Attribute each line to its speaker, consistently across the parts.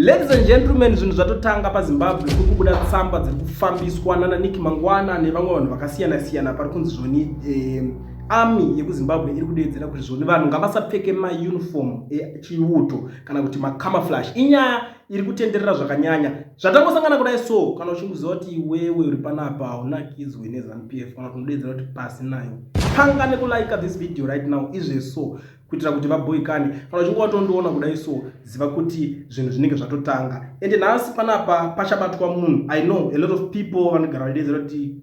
Speaker 1: Ladies and gentlemen, zvinhu zvatotanga paZimbabwe. Kuri kubuda tsamba dziri kufambiswa nana Nick Mangwana nevamwe vanhu vakasiyana siyana. Pari kunzi zvoni army yekuZimbabwe iri kudeedzera kuti zvoni vanhu ngavasapfeke mauniform echiuto kana kuti macamouflage. Inyaya iri kutenderera zvakanyanya. Zvatangosangana kudai, so kana uchingoziva kuti iwewe uri panapa haunakidzwe neZANU PF kana kuti unodeedzera kuti pasi nayo, panga nekulike this video right now izveso, kuitira kuti vabhoikane. Kana uchinge watondiona kudai so, ziva kuti zvinhu zvinenge zvatotanga. Ende nhasi panapa pachabatwa munhu. I know a lot of people vanogara vachideedzera kuti,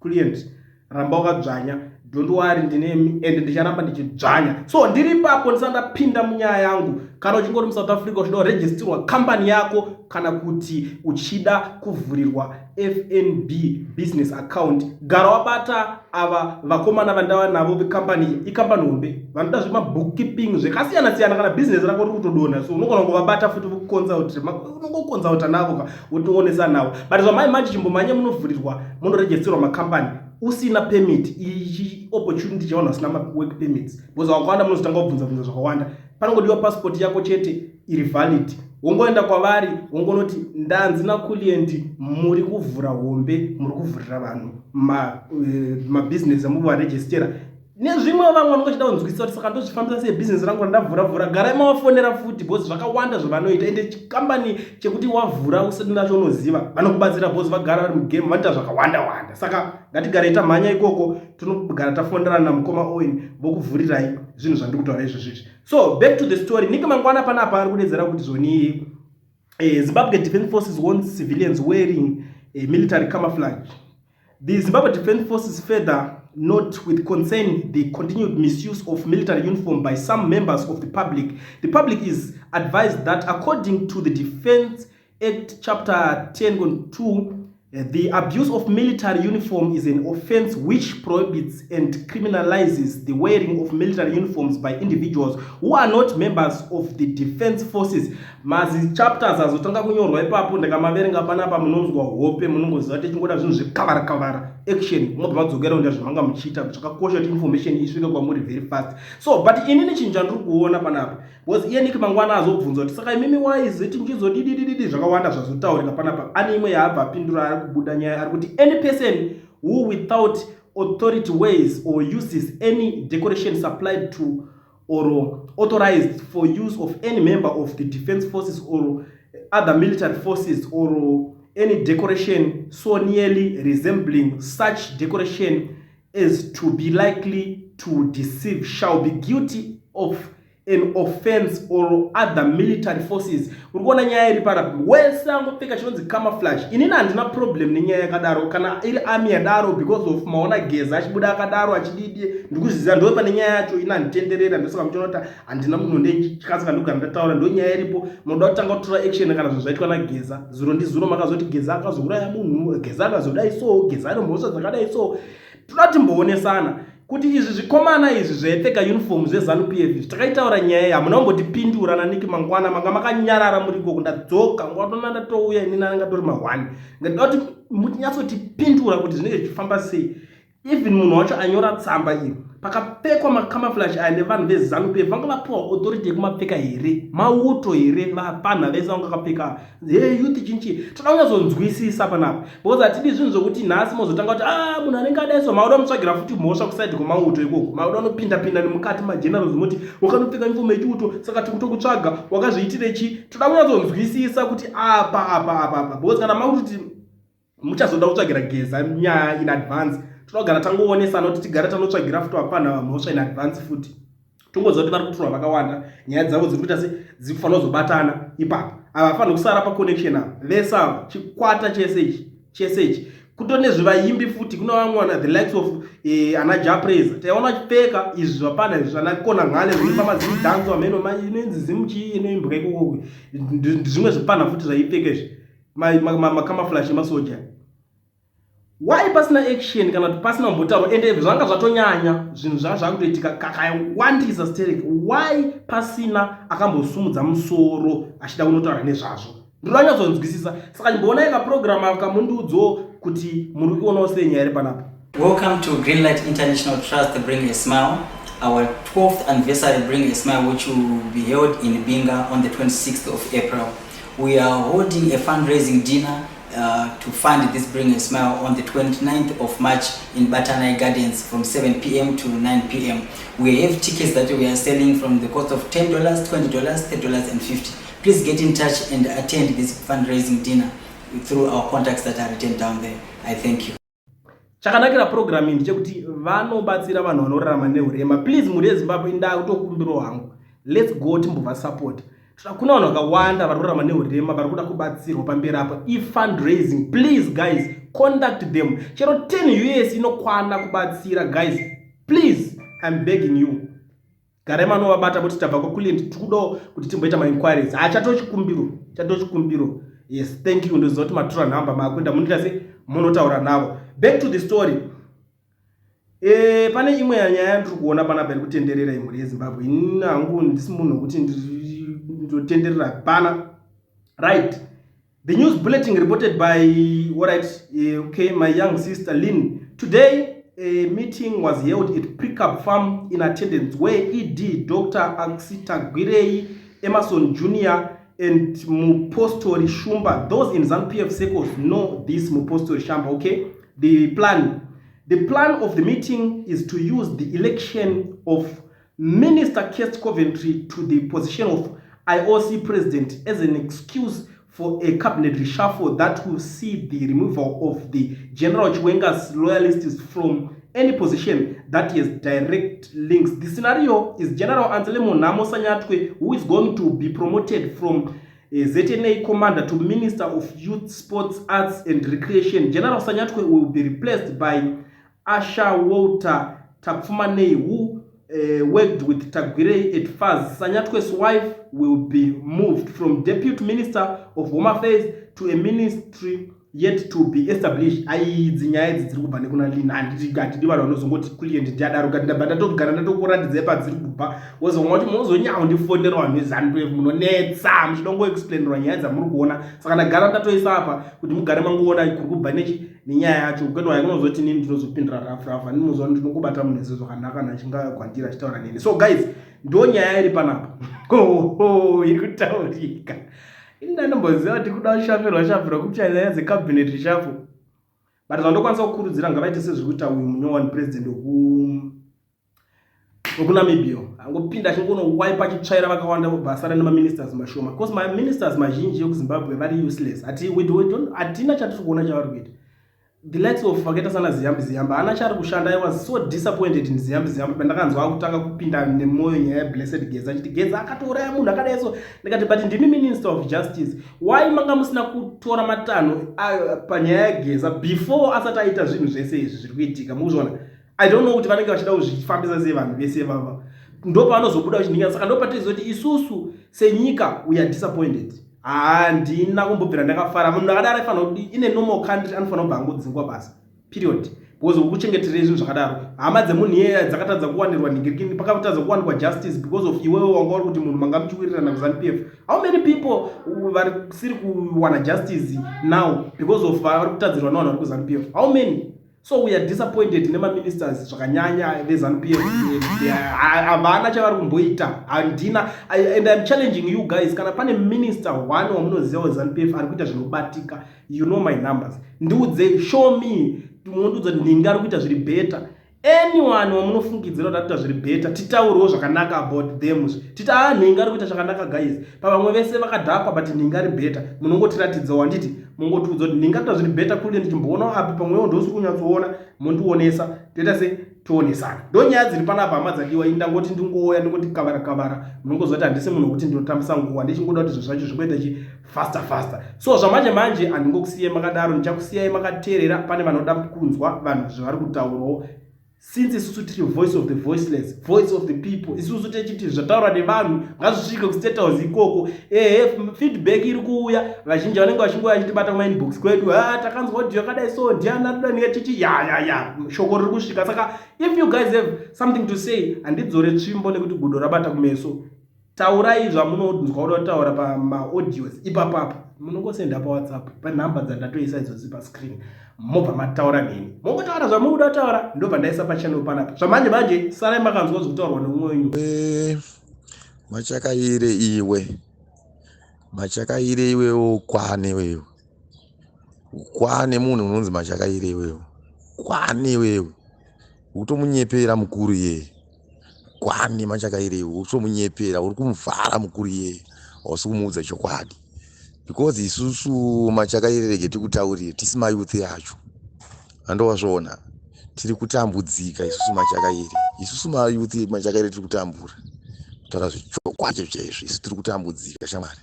Speaker 1: "Client, ramba wakadzvanya, don't worry, ndinemi ende ndicharamba ndichidzvanya." So ndiri ipapo, ndisati ndapinda munyaya yangu, kana uchinge uri muSouth Africa uchida kurejistirwa kambani yako kana kuti uchida kuvhurirwa FNB business account, gara wabata ava vakomana vandava navo vekambani. Ikambani hombe, vanoda zvemabookkeeping zvakasiyana siyana. Kana bhizinesi rako riri kutodonha, so unogona kuvabata futi vokuconsulta, unongoconsulta navo ka, wotoonesa navo. But zvamai manje, chimbomhanye munovhurirwa, munorejistirwa makambani usina permit. Iyi opportunity chavanhu vasina mawork permits, because vakawanda munozotanga kubvunza bvunza zvakawanda. Panongodiwa passport yako chete iri valid, wongoenda kwavari, wongonoti, "Ndanzi naclient muri kuvhura hombe, muri kuvhurira vanhu mabhizinesi amuvarejistera." Nezvimwe vamwe vanonge vachida kunzwisisa kuti saka ndozvifambisa sei bhizinesi rangu randavhura-vhura, garai mavafonera futi, because zvakawanda zvavanoita. Ende chikambani chekuti wavhura usati nacho unoziva, vanokubatsira because vagara vari mugame, vanoita zvakawanda wanda. Saka ngatigarei tamhanya ikoko, tinogara tafonerana namukoma Owen, vokuvhurirai zvinhu zvandiri kutaura izvozvizvi. So back to the story. Nick Mangwana panapa ari kudedzera kuti zvoni Zimbabwe Defence Forces wants civilians wearing military camouflage. The Zimbabwe Defence Forces further note with concern the continued misuse of military uniform by some members of the public. The public is advised that according to the Defence Act, chapter 10.2, the abuse of military uniform is an offense which prohibits and criminalizes the wearing of military uniforms by individuals who are not members of the defense forces. Mazi chapters azotanga kunyorwa ipapo, ndakamaverenga panapa, munonzwa hope, munongoziva kuti tichingoda zvinhu zvekavara kavara action, mobva madzokera unda zvamanga muchiita. Zvakakosha kuti information isvike kwamuri very fast. So but inini chinhu chandiri kuona panapa, because iye Nick Mangwana azobvunza kuti saka imimi waizeti muchizodidididi, zvakawanda zvazotaurika panapa. Ane imwe yaabva apindura, ari kubuda nyaya, ari kuti any person who without authority wears or uses any decoration supplied to or authorized for use of any member of the defense forces or other military forces, or any decoration so nearly resembling such decoration as to be likely to deceive, shall be guilty of an offense or other military forces. Uri kuona nyaya iri panapa, wese angopfeka chinonzi camouflage. Inini handina problem nenyaya yakadaro kana iri army yadaro, because of maona Geza achibuda akadaro achididi, ndikuzviziva, ndo pane nyaya yacho. Ina handitenderera, ndosaka muchiona kuti handina munhu ndechikasika, ndogara ndataura, ndo nyaya iripo. Munoda kutanga kutora action kana zvinhu zvaitwa naGeza zuro ndizuro, makazoti Geza akazouraya munhu, Geza akazodai, so Geza ane mhosva dzakadai. So toda timboonesana kuti izvi zvikomana izvi zvaipfeka uniform zveZANU PF izvi, takaitaura nyaya, hamuna kumbotipindura naNick Mangwana, manga makanyarara muri ikoko. Ndadzoka ngwatona, ndatouya inini, anenge mahwani. Ngatoda kuti munyatsotipindura kuti zvinenge zvichifamba sei. Even munhu wacho anyora tsamba iyi, pakapfekwa macamouflage aya nevanhu veZANU PF, vanga vapiwa authority yekumapfeka here? Mauto here vapanha vese vanga vakapfeka he youth chinchi? Toda kunyatsonzwisisa panapa, because hatidi zvinhu zvokuti nhasi mozotanga kuti a ah, munhu anenge adaiso, mauda mutsvagira futi mhosva kuside kwemauto ikoko, mauda unopinda-pinda nemukati magenerals, moti wakanopfeka uniform yechiuto, saka tikutokutsvaga, wakazviitire chi? Toda kunyatsonzwisisa kuti apa apa apa apa, because kana makuti muchazoda kutsvagira Geza nyaya in advance, toda kugara tangoonesana kuti tigare tanotsvagira futi vapanha mhosva in advance futi. Tongoziva kuti vari kutorwa vakawanda, nyaya dzavo dziri kuita se dziri kufanira kuzobatana ipapo. Havafaniri kusara paconnection ava vese ava, chikwata chese ichi, chese ichi. Kuto nezvevaimbi futi, kuna vamwe vana the likes of ana Jah Prayzah, taiona achipfeka izvi zvapana izvi, zvanakona ngale zvinoimba mazidhanso ameno inoinzi zimuchii inoimbwa ikoko, zvimwe zvipana futi zvaipfeka izvi macamouflage emasoja. Why pasina action kana kuti pasina kumbotaurwa? Ende zvanga zvatonyanya, zvinhu zvanga zvakutoitika kakawandisa sterek. Why pasina akambosumudza musoro achida kunotaura nezvazvo? Ndinoda kunyatsonzwisisa. Saka chimboonai kaprogram aka, mundiudzewo kuti muri kuonawo sei nyaya iri panapa.
Speaker 2: Welcome to Greenlight International Trust Bring a Smile, our 12th anniversary Bring a Smile, which will be held in Binga on the 26th of April. We are holding a fundraising dinner to fund this Bring a Smile on the 29th of March in Batanai Gardens from 7 p.m. to 9 p.m. We have tickets that we are selling from the cost of $10, $20, $30 and 50. Please get in touch and attend this fundraising dinner through our contacts that are written down there. I thank you.
Speaker 1: Chakanakira program iyi ndechekuti vanobatsira vanhu vanorarama neurema. Please, mhuri yeZimbabwe, ndakutokumbirawo hangu, let's go timbobva support. Kuna vanhu vakawanda vari kurarama neurema vari kuda kubatsirwa pamberi apo. Ifundraising, please guys, contact them. Chero 10 US inokwana kubatsira. Guys, please, I'm begging you, garai manovabata kuti tabva kwaKulient, tikudawo kuti timboita mainquiries. Hachatochikumbiro, chatochikumbiro. Yes, thank you. Ndoziva kuti matura nhamba maakuenda munoita se munotaura navo. Back to the story. Pane imwe yanyaya yandiri kuona panapa iri kutenderera, imhuri yeZimbabwe. Inini hangu ndisi munhu wekuti ndotenderera pana. Right, the news bulletin reported by, alright, okay, my young sister Lynn. Today a meeting was held at Precab Farm in attendance where ED Dr Axitagwirei, Emerson Junior and Mupostori Shumba. Those in ZANU-PF circles know this Mupostori Shumba. Okay, the plan of the meeting is to use the election of Minister Kirsty Coventry to the position of IOC president as an excuse for a cabinet reshuffle that will see the removal of the General Chiwenga's loyalists from any position that has direct links. The scenario is General Anselmo Namo Sanyatwe, who is going to be promoted from ZNA commander to Minister of Youth, Sports, Arts and Recreation. General Sanyatwe will be replaced by Asha Walter Tapfumanei, who worked with Tagwirei at FAZ. Sanyatwe's wife will be moved from Deputy Minister of Home Affairs to a ministry yet to be established. Aidzi nyaya idzi dziri kubva nekuna Lina. Handiti hatidi vanhu vanozongoti Kulient ndiadaro. Ndabva ndatogara ndatokuratidzai padziri kubva, wozomwa kuti munozonyaundifondera. Vanhu veZANU-PF munonetsa muchidongoexplainirwa nyaya dzamuri kuona. Saka ndagara ndatoisa apa kuti mugare mangoona kuri kubva nechi nenyaya yacho. Kwendwai kunozoti nini ndinozopindura rafu rafu, handinoziva ndinongobata munhu ese zvakanaka nachingagwandira achitaura neni. So guys, ndo nyaya iri panapa iri kutaurika. Ini ndandomboziva kuti kuda kushafirwa shafirwa kuchanyaya dzecabinet reshuffle, but zvandokwanisa kukurudzira, ngavaite sezviri kuita uyu munyowani president wekuNamibia, angopinda achingonowaipa, achitsvaira vakawanda, vasara nemaministers mashoma, because maministers mazhinji ekuZimbabwe vari useless. Hatina chatiri kuona chavari kuita. The likes of vakaita sana Ziyambi Ziyambi haana chaari kushanda. I was so disappointed in Ziyambi Ziyambi pandakanzwa kutanga kupinda nemwoyo nyaya yaBlessed Geza, achiti Geza akatouraya munhu akadai. So ndikati, but ndimi Minister of Justice, why manga musina kutora matanho panyaya yaGeza before asati aita zvinhu zvese izvi zviri kuitika? Mukuzviona, I don't know kuti vanenge vachida kuzvifambisa sei vanhu vese vava. Ndo pavanozobuda vachinhinga. Saka ndo patizoti isusu senyika we are disappointed. Handina kumbobvira ndakafara. Munhu akadaro aifanira kuti ine normal country anofanira kubva angodzingwa basa, period, because ukuchengeterei zvinhu zvakadaro? Hama dzemunhu iyeye dzakatadza kuwanirwa nhingirikini, pakatadza kuwanikwa justice because of iwewe wanga uri kuti munhu manga muchiwirirana kuZANU-PF. How many people varisiri kuwana justice now because of vari kutadzirwa navanhu vari kuZANU-PF? How many? So we are disappointed nemaministers zvakanyanya veZANU-PF. Havana chavari kumboita, handina. And I'm challenging you guys, kana pane minister one wamunoziva weZANU-PF ari kuita zvinobatika, you know my numbers, ndiudzei, show me. Munondiudza kuti ndinga ari kuita zviri better. Anyone wamunofungidzira kuti ari kuita zviri better, titaurewo zvakanaka about them. Titi a nhinga ari kuita zvakanaka guys, pavamwe vese vakadhakwa, but nhinga ari better. Munongotiratidzawo, handiti? Mungotiudza kuti nhinga kuita zviri better kule, ndichimboonawo api pamwewo ndosi kunyatsoona, mondionesa, toita se toonesana. Ndo nyaya dziri panapa, hama dzadiwa. Indangoti ndingouya ndingoti kavara kavara. Munongoziva kuti handisi munhu wekuti ndinotambisa nguva, ndichingoda kuti zvinhu zvacho zvingoita chi faster faster. So zvamanje manje handingokusiyai makadaro, ndichakusiyai makateerera. Pane vanoda kunzwa vanhu zvavari kutaurawo, since isusu tiri voice of the voiceless, voice of the people. Isusu techiti zvataurwa nevanhu ngazvisvike kuState House ikoko. Ehe, feedback iri kuuya, vazhinji vanenge vachingoya vachitibata kumainbox kwedu. Ha, takanzwa audio yakadai, so ndiani arikudanika chichi? Ya, shoko riri kusvika. Saka if you guys have something to say, handidzore tsvimbo nekuti gudo rabata kumeso. Taurai zvamunonzwa kuda kutaura pamaaudios ipapapo. Munongosenda paWhatsApp panhamba dzandatoisa idzodzi pascreen, mobva mataura neni, mongotaura zvamunoda kutaura, ndobva ndaisa pachannel panapa. Zvamanje manje sarai makanzwa zvokutaurwa neumwe wenyu.
Speaker 3: Machakaire iwe. Machakaire iwewe, kwane iwewe, kwane munhu unonzi Machakaire iwewe, kwane iwewe, utomunyepera mukuru iyeye. Kwane Machakaire iwe, utomunyepera, uri kumuvhara mukuru iyeye, hausi kumuudza chokwadi, because isusu Machakaire, rege tikutaurire, tisi mayouth yacho, handowazvoona, tiri kutambudzika isusu Machakaire. Isusu mayouth, Machakaire, tiri kutambura. Kutaura zvechokwadi chaizvo, isu tiri kutambudzika shamwari.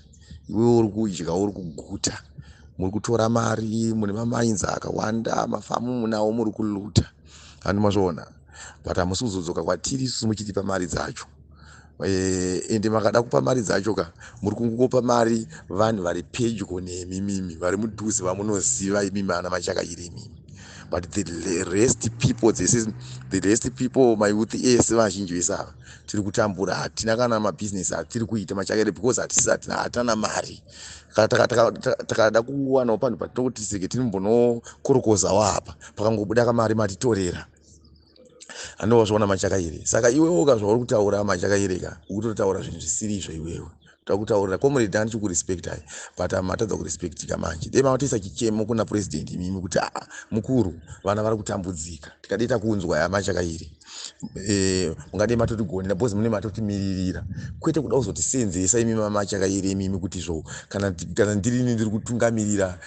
Speaker 3: Iwewe uri kudya, uri kuguta, muri kutora mari, mune mamines akawanda, mafamu munawo, muri kuloota, handi mazvoona? But hamusi kuzodzoka kwatiri isusu muchitipa mari dzacho. Ende makada kupa mari dzacho ka, muri kungopa mari vanhu vari pedyo nemi mimi, vari mudhuze, vamunoziva imimi, ana Machakaire imimi. But the rest people dzese, the rest people, mayouth ese, vazhinji vese ava, tiri kutambura. Hatina kana mabhizinesi atiri kuita, Machakaire, because hatisi hatana mari. Takada kuwanawo panhu patinokutiseke tinombonokorokozawo apa, pakangobuda kamari matitorera, handowazviona, Machakaire? Saka iwewo ka, zvauri kutaura, Machakaire ka, ukutotaura zvinhu zvisiri izvo. Iwewe takutaurira, comrade, handichikurespectai, but matadza kurespectika manje. Dai matoisa chichemo kuna president imimi kuti aa, mukuru, vana vari kutambudzika, tikadai takunzwa yaMachakaire, mungadai matotigonera, because mune matotimiririra, kwete kuda kuzotisenzesa imimi maMachakaire imimi, kuti zvo kana ndirini ndiri kutungamirira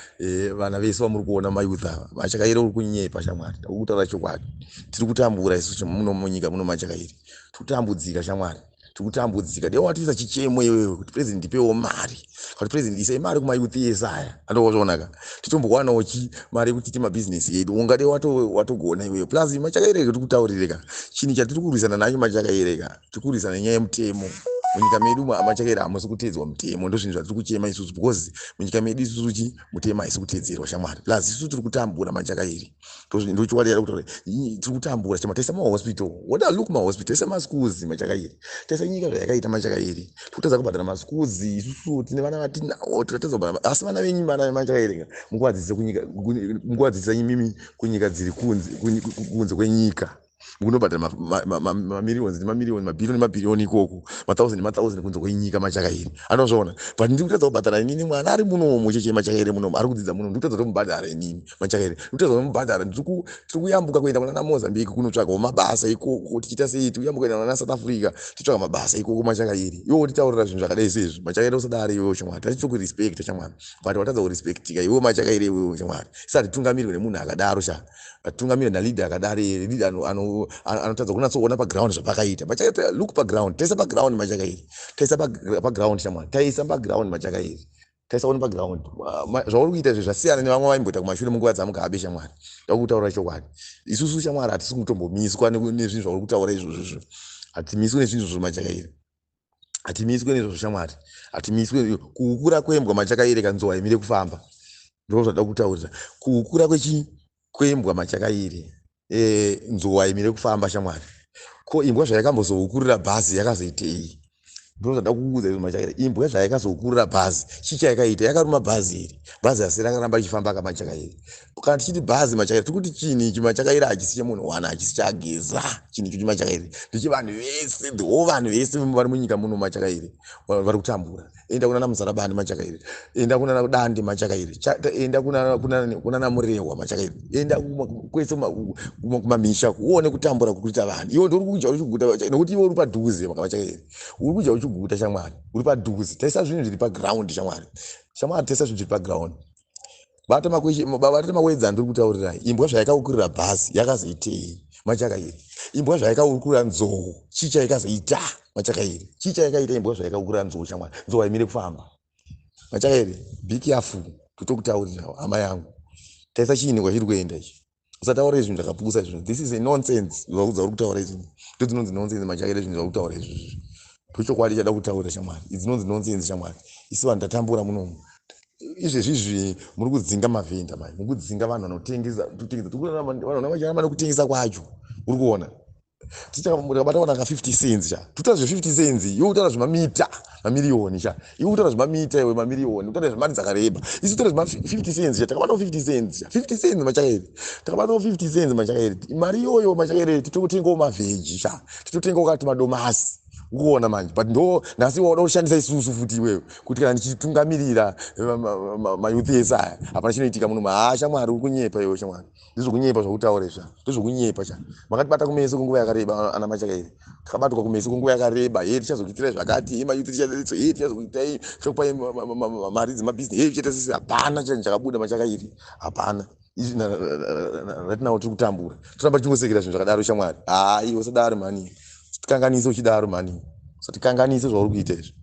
Speaker 3: vana vese vamuri kuona mayouth ava. Machakaire, uri kunyepa shamwari. Uri kutaura chokwadi, tiri kutambura isusu muno munyika muno, Machakaire, tiri kutambudzika shamwari, tiri kutambudzika. Dai watiisa chichemo iwewe kuti president, ndipewo mari, kuti president, isai mari kumayouth ese aya, andowazvionaka, titombokwanawo chi mari yekuti tiite mabhizinesi edu. Ungade watogona iwewe. Plus, Machakaire, tiri kutaurireka chinhu chatiri kurwisana nacho, Machakaire ka, tiri kurwisana nenyaya yemutemo munyika medu. Machakaire, hamusi kuteedzwa mutemo, ndo zvinhu zvatiri kuchema isusu, because munyika medu isusu chi mutemo haisi kuteedzerwa shamwari. Plus isusu tiri kutambura, Machakaire, ndochokwadi yada kutaura. Tiri kutambura chama. Taisa mahospital, what look, mahospital, taisa maschools, Machakaire, taisa nyika zvayakaita, Machakaire. Tiri kutadza kubhadhara maschools isusu, tine vana vatinawo, tikatadza kubhadhara. Asi vana venyu, vana Machakaire, mukuvadzidzisa kunyika, mukuvadzidzisa imimi kunyika dziri kunze kwenyika, mukunobhadhara mamillions nemamillions, mabhiriyoni nemabhiriyoni ikoko, mathousand nemathousand kunze kwenyika, Machakaire, anozviona? But ndiri kutadza kubhadhara inini mwana ari munomu cheche, Machakaire, munomu ari kudzidza munomu, ndiri kutadza kutomubhadhara inini, Machakaire, ndiri kutadza kutomubhadhara. Tiri kuyambuka kuenda kunana Mozambique kunotsvagawo mabasa ikoko, tichiita sei, tiri kuyambuka kuenda kunana South Africa tichitsvaga mabasa ikoko, Machakaire. Iwo titaurira zvinhu zvakadai seizvi, Machakaire, usadaro iwewo shamwari. Tachitokurespecta shamwari, but watadza kurespectika iwewo, Machakaire, iwewo shamwari. Isati tungamirwe nemunhu akadaro sha, atungamirwe naleader akadaro, leader anotadza kunatsoona paground zvapakaita. Machakaire, look paground, taisa paground, Machakaire, taisa paground shamwari, taisa paground, Machakaire, taisaona paground. Zvauri kuita izvi zvasiyana nevamwe vaimboita kumashure munguva dzaMugabe shamwari. Ndakutaura chokwadi, isusu shamwari hatisi kutombomiswa nezvinhu zvauri kutaura izvozvo. Hatimiswi nezvinhu izvozvo, Machakaire, hatimiswe nezvozvo shamwari, hatimiswe. Kukura kwembwa, Machakaire, kanzou haimire kufamba. Ndo zvada kutaurira. Kukura kwechi kwembwa, Machakaire, nzou haimire kufamba shamwari. Ko imbwa zvayakambozohukurira bhazi yakazoitei? Ndo zvada kukuudza izvo, Machakaire. Imbwa zvayakazohukurira bhazi, chii chayakaita? Yakaruma bhazi iri, bhazi asi rakaramba richifamba kaMachakaire. Kana tichiti bhazi, Machakaire, tiri kuti chinhu ichi, Machakaire, hachisi chemunhu wana, hachisi chageza. Chinhu ichochi, Machakaire, ndechevanhu vese, the whole vanhu vese vari munyika muno, Machakaire, vari kutambura. Enda kunana Muzarabani, Machakaire, enda kunana Dande, Machakaire, enda kunana Murehwa, Machakaire, enda kwese kumamisha uone kutambura kuri kuita vanhu. Iwe ndori kudya uchiguta nekuti iwe uri padhuze, Machakaire, uri kudya uchiguta shamwari, uri padhuze. Taisa zvinhu zviri paground shamwari, shamwari, taisa zvinhu zviri paground. Bata mawedzi andiri kutaurirai. Imbwa zvayakaukurira bhazi yakazoitei, Machakaire? Imbwa zvayakaukurira nzou, chii chayakazoita, Machakaire? Chii chayakaita imbwa zvayakaukurira nzou shamwari? Nzou haimire kufamba, Machakaire. Be careful, totokutaurira hama yangu. Taisa chiini kwachiri kuenda ichi. Usataura zvinhu zvakapusa izvo. This is a nonsense zvauri kutaura izvi. Ndo dzinonzi nonsense, Machakaire, zvinhu zvauri kutaura izvozvo. Ndochokwadi chada kutaura shamwari, idzi dzinonzi nonsense shamwari. Isi vanhu tatambura munomu izvezvi izvi. Muri kudzinga mavhenda mai, muri kudzinga vanhu vanotengesa, tengesa vanhu vacharamba nekutengesa kwacho. Uri kuona tikabata wana ka 50 cents cha, totaura zve50 cents, iwe kutaura zvemamita mamiriyoni cha, iwe kutaura zvemamita, iwe mamiriyoni, kutaura zvemari dzakareba, isu taura zvema50 cents cha. Takabatawo 50 cents cha, 50 cents, Machakaire, takabatawo 50 cents, Machakaire. Mari iyoyo, Machakaire, titotengawo mavheji cha, titotengawo kati madomasi. Ukuona manje, but ndo nhasi wauda kushandisa isusu futi iwewe, kuti kana ndichitungamirira mayouth ese aya, hapana chinoitika muno. Haa shamwari, uri kunyepa iwe shamwari. Ndezvokunyepa zvakutaura izva, ndezvokunyepa cha. Makatibata kumeso kwenguva yakareba, ana Machakaire. Takabatwa kumeso kwenguva yakareba. Ye, tichazokuitirai zvakati, ye, mayouth tichadetso, ye, tichazokuitai, tichakupai mari dzemabhizinesi, ye, tichaita sisi. Hapana chinhu chakabuda, Machakaire, hapana. Ratinawo tiri kutambura, toramba tichingosekera zvinhu zvakadaro. Shamwari, hai, usadaro mhani, tikanganise uchidaro mhani, usatikanganise zvauri kuita izvi.